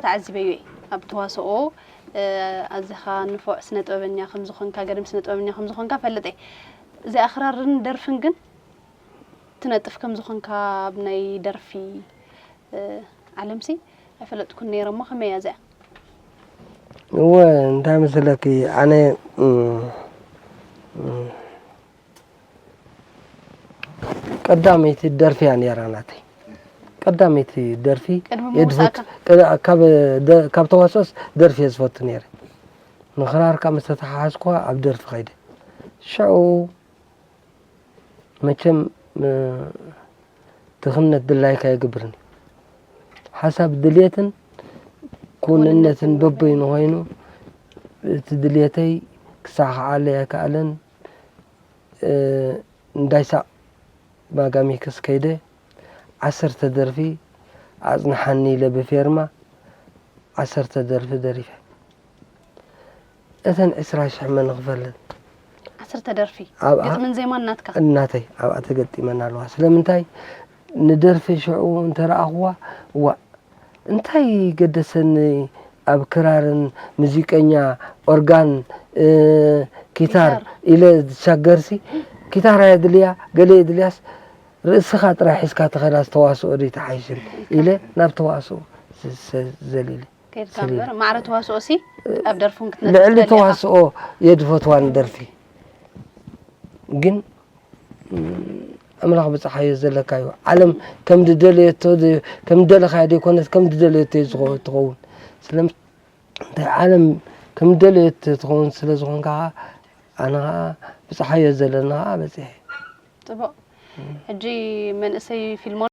ተዓዚበዮ እየ። ኣብ ተዋስኦ፣ እ፣ ኣዚኻ ንፉዕ ስነ ጥበበኛ ከም ዝኾንካ፣ ገርም ስነ ጥበበኛ ከም ዝኾንካ ፈልጥ እየ። እዚኣ ክራርን ደርፍን ግን ትነጥፍ ከም ዝኾንካ ኣብ ናይ ደርፊ፣ እ፣ ዓለምሲ ኣይፈለጥኩን ነይረ እሞ ከመይ እያ እዚኣ? እወ፣ እንታይ መሰለኪ፣ ኣነ፣ እም፣ እም፣ ቀዳመይቲ ደርፊ እያ ነይራ ናተይ። ቀዳመይቲ ደርፊ ቅድሚ የድፈት-፣ ምውጻእካ? ቅድ-፣ ካብ ደ-፣ ካብ ተዋስኦስ ደርፊ እየ ዝፈቱ ነይረ። ንኽራር ካብ ምስ ተተሓሓዝኩዋ ኣብ ደርፊ ከይደ። ሽዑ መቸም፣ እ፣ ድኽነት ድላይካ ኣይገብርን እዩ። ሓሳብ ድልየትን ክውንነትን በበይኑ ኮይኑ፣ እቲ ድልየተይ ክሳኻዓለይ ኣይከኣለን። እ፣ እንዳይሳቕ ማጋሚክስ ከይደ፣ ዓሰርተ ደርፊ ኣጽንሓኒ ኢለ ብፌርማ ዓሰርተ ደርፊ ደሪፈ። እተን ዕስራ ሽሕ መን ክፈለን? ዓሰርተ ደርፊ። ኣብኣ ግጥምን ዜማን ናትካ? እናተይ ኣብኣ ተገጢመን ኣለዋ። ስለምንታይ? ንደርፊ ሽዑ እንተረኣኽዋ፣ እዋእ፣ እንታይ ገደሰኒ ኣብ ክራርን ሙዚቀኛ፣ ኦርጋን፣ እ፣ ኪታር ኪታር። ኢለ ዝሻገርሲ፣ ኪታር ኣየድልያ፣ ገለ የድልያስ፣ ርእስኻ ጥራይ ሒዝካ ተኸዳስ ተዋስኦ ዶ ይተሓይሽን ኢለ ናብ ተዋስኦ ስ-፣ ስ-፣ ዘሊለ። ከይድካ ሰሊለ። እምበር ማዕረ ተዋስኦ ሲ ኣብ ደርፊ እውን ክትነጥፍ ልዕሊ ትደሊ ኢኻ። ተዋስኦ የድፈትዋ ንደርፊ። ግን፣ ም፣ ኣምላኽ ብጽሓዮ ዘለካ እዩ። ዓለም ከም ድደለየቶ ደ-፣ ከም ድደለኻዮ ደይኮነት፣ ከም ድደለየቶ እዩ ዝኸ-፣ ትኸውን። ስለምንታይ ዓለም ከም ድደለየቶ ትኸውን ስለ ዝኾንካ ኸዓ፣ ኣነ ኸዓ ብጽሓዮ ዘለኒ ኸዓ በጺሐ። ጽቡቕ። ሕጂ መንእሰይ ፊልሞን